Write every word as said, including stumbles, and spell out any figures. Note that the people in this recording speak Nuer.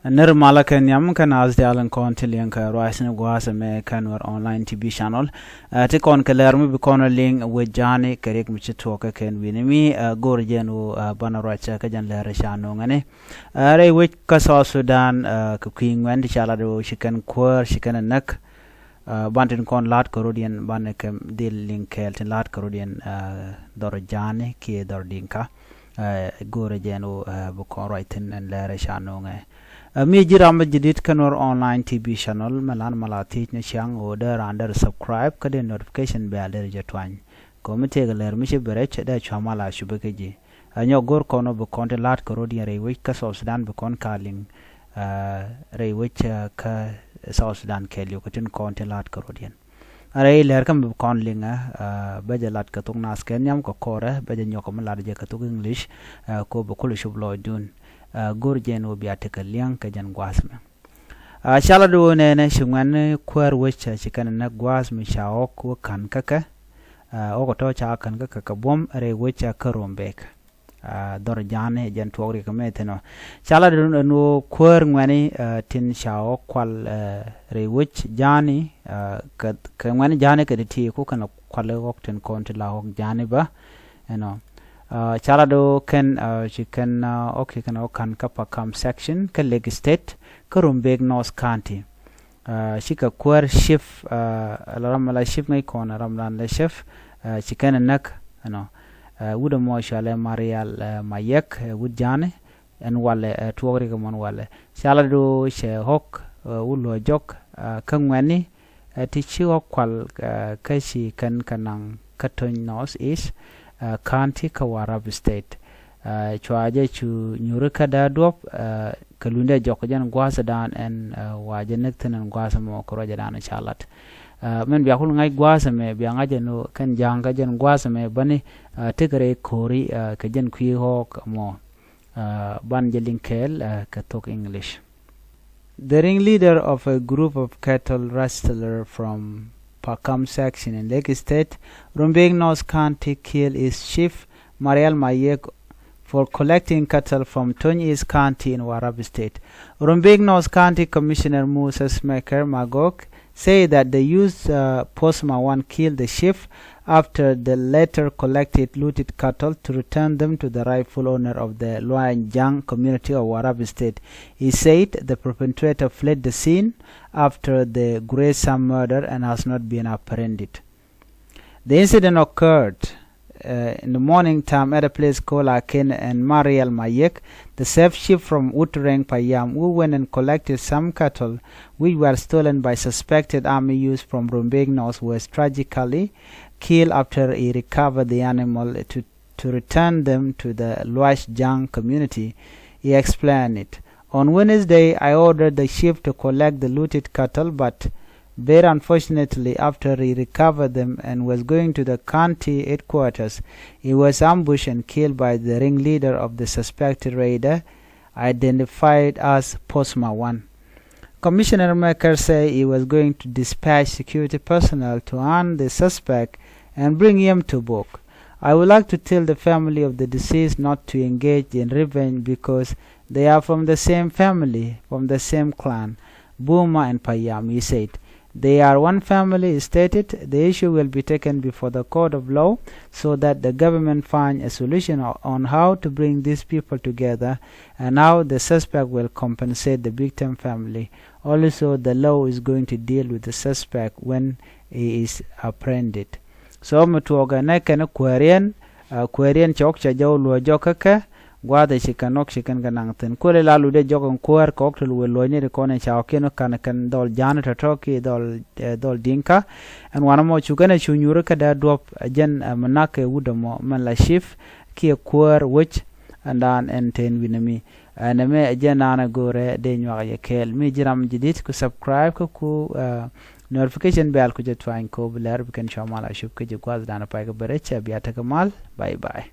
Nir malä kɛ nhiam kɛ naath diaal in kɔn ti liŋ kɛ ruac ni gua̱a̱th ɛmɛ kɛ Nuɛr Online T V channel. Ɛ, ti kɔn kɛ lɛr mi bi kɔn liŋ wec ja̱a̱ni kɛ riɛk mi ci tuɔɔk kɛ kɛn wi̱ni mi, ɛ, go̱o̱r jɛn ɣöö, ɛ, banɛ ruac kä jɛn lɛr ca no̱o̱ŋɛ ni. Ɛ, rɛy wec kä South Sudan, ɛ, kɛ kui̱ ŋuɛn ti ca lat ɣöö ci kɛn kuäär ci kɛn ɛ näk. Ɛ, ban tin kɔn la̱t kɛ rɔ̱diɛn banɛ kɛ dhil liŋ kɛɛl tin la̱t kɛ rɔ̱diɛn, ɛ, dhɔr ja̱a̱ni kiɛ dhɔr di̱ŋka. Ɛ, go̱o̱rɛ jɛn ɣöö, ɛ, bi kɔn ruac thi̱n ɛn lɛrɛ ca no̱o̱ŋɛ. Ɛ, mi ji̱ ram mi ji̱ di̱t kä Nuɛr Online T V channel mɛ lan mala thiec ni ciaŋ ɣöö dee raan dee subscribe kä dee notification bell dee jɛ tuany. Kɛ ɣöö mi tëëkɛ lɛr mi ci bɛ rɛc dee cua mal a cupɛ kä ji̱. Ɛ, nyɔk go̱r kɔn ɣöö bi kɔn ti la̱t kɛ rɔ̱diɛn rɛy wec kä South Sudan bi kɔn ka liŋ, ɛ, rɛy wec, ɛ, kä South Sudan kɛɛliw kä tin kɔn ti la̱t kɛ rɔ̱diɛn. Ɛ, rɛy lɛr kä mi bi kɔn liŋ, ɛ, bɛ jɛ lat kɛ thok naath kɛ nhiam kɛ kɔrɛ bɛ jɛ nyɔk mi lat jɛ kɛ thok English, ɛ, kɛ ɣöö bi kulɛ cop lɔcdun. Ɛ, go̱r jɛn ɣöö bia tekɛ liɛŋ kɛ jɛn gua̱a̱th mɛ. Ɛ, ca lat ɣöö nɛnɛ ci ŋuɛ̈tni kuäär wec, ɛ, ci kɛn ɛ näk gua̱a̱th mi ca ɣɔ̱k wä ka̱n kä kɛ. Ɛ, ɣɔ̱k ɛ tɔ̱ ca ka̱n kä kɛ kɛ buɔ̱m rɛy wec, ɛ, kä Rumbek. Ɛ, dhɔr ja̱a̱ni jɛn tuɔɔk riɛk mɛ thi̱n ɔ. Ca lat ɣöö ɛn ɣöö kuäär ŋuɛ̈tni, ɛ, tin ca ɣɔ̱k kual, ɛ, rɛy wec ja̱a̱ni, ɛ, kɛ, kɛ ŋuɛ̈tni ja̱a̱ni kɛ ti ti ku kɛn ɛ kual ɣɔ̱k tin kɔn ti la ɣɔ̱k ja̱a̱ni bä. Ɛnɔ. Ɛ, ca lat ɣöö kɛn, ɛ, ci kɛn, ɛ, ɣɔ̱k ci kɛn ɣɔ̱k ka̱n kä Pakam section kä Lake State kä Rumbek North County. Ɛ, cikɛ kuäär chief, ɛ, la ram la chief ŋäc kɔn ram lan la chief, ɛ, ci kɛn ɛ näk, ɛnɔ. Ɛ, wut ɛmɔ cualɛ Marial, ɛ, Mayek, ɛ, wut ja̱a̱ni, ɛn walɛ, ɛ, tuɔɔk riɛk ɛmɔn walɛ. Ca lat ɣöö cɛ ɣɔ̱k, ɛ, wut luɔ̱c jɔk, ɛ, kä ŋuɛ̈tni, ɛ, ti ci ɣɔ̱k kual, ɛ, kä ci kɛn kɛ naŋ kä Tony North East, ɛ, County kä Warrap State. Ɛ, cua jɛ cu nyuuri kä dee duɔ̱p, ɛ, kɛ lundɛ jɔk jɛn gua̱a̱thdan ɛn, ɛ, wa jɛ näk thi̱n ɛn gua̱a̱th ɛmɔ kɛ ruacdan ca lat. Ɛ, min bia kul ŋa̱c gua̱a̱th ɛmɛ bia ŋa̱c ɛn ɣöö kɛn ja̱a̱ŋ kä jɛn gua̱a̱th ɛmɛ bäni, ɛ, tekɛ rɛy ko̱ri, ɛ, kɛ jɛn kui̱ ɣɔ̱ɔ̱k ɛmɔ. Ɛ, ban jɛ liŋ kɛɛl, ɛ, kɛ thok English. The ringleader of a group of cattle rustlers from Pakam section in Lake State, Rumbek North County, killed his chief, Marial Mayek, for collecting cattle from Tony East County in Warrap State. Rumbek North County Commissioner Moses Maker Magok said that the youth, uh, Posma one killed the chief after the latter collected looted cattle to return them to the rightful owner of the Luanjang community of Warrap State. He said the perpetrator fled the scene after the gruesome murder and has not been apprehended. The incident occurred, uh, in the morning time at a place called Aken and Mariel Mayek, the self chief from Utreng Payam, who went and collected some cattle which were stolen by suspected army youths from Rumbek North, was tragically killed after he recovered the animal to, to return them to the Luash Jang community. He explained it. On Wednesday, I ordered the chief to collect the looted cattle, but very unfortunately, after he recovered them and was going to the county headquarters, he was ambushed and killed by the ringleader of the suspected raider, identified as Posma one. Commissioner Maker said he was going to dispatch security personnel to hunt the suspect and bring him to book. I would like to tell the family of the deceased not to engage in revenge because they are from the same family, from the same clan, Buma and Payam, he said. They are one family, he stated. The issue will be taken before the court of law so that the government find a solution o-, on how to bring these people together and how the suspect will compensate the victim family. Also, the law is going to deal with the suspect when he is apprehended. So mi tuɔɔkɛ nɛ kɛn kuääriɛn, ɛ, kuääriɛn cɛ ɣɔk cɛ jɔw luɔ̱c jɔk kä kɛ gua̱a̱th ɛ ci kɛn ɣɔk ci kɛn kɛ naŋ thi̱n. Kuël ila lutdɛ jɔk ɛn kuäär kɛ ɣɔk te luël luɔ̱c ni ti kɔn ɛ ca ɣɔk kiɛn kä ka̱n kɛn dhɔl ja̱a̱n tɔ̱tɔ̱ ki dhɔl, ɛ, dhɔl di̱ŋkä. Ɛn wanɛ mɔ cu kɛn ɛ cu nyuuri kä dee duɔ̱p, ɛ, jɛn, ɛ, mi nak kɛ wut ɛmɔ mɛn la chief kiɛ kuäär wec ɛn daan ɛn te wi̱nɛ mi. Ɛ, nɛmɛ ɛ jɛn daan ɛ go̱o̱rɛ dee nyuak ɛ jɛ kɛɛl. Mi ji̱ ram ji̱ di̱t ku subscribe kä ku, ɛ, notification bell ku jɛ tuany kɛ ɣöö bi lɛr bi kɛn cua mal a cup kä ji̱ gua̱a̱th daan ɛ pay kä bɛ rɛc. Ɛ bia tekɛ mal. Bye bye.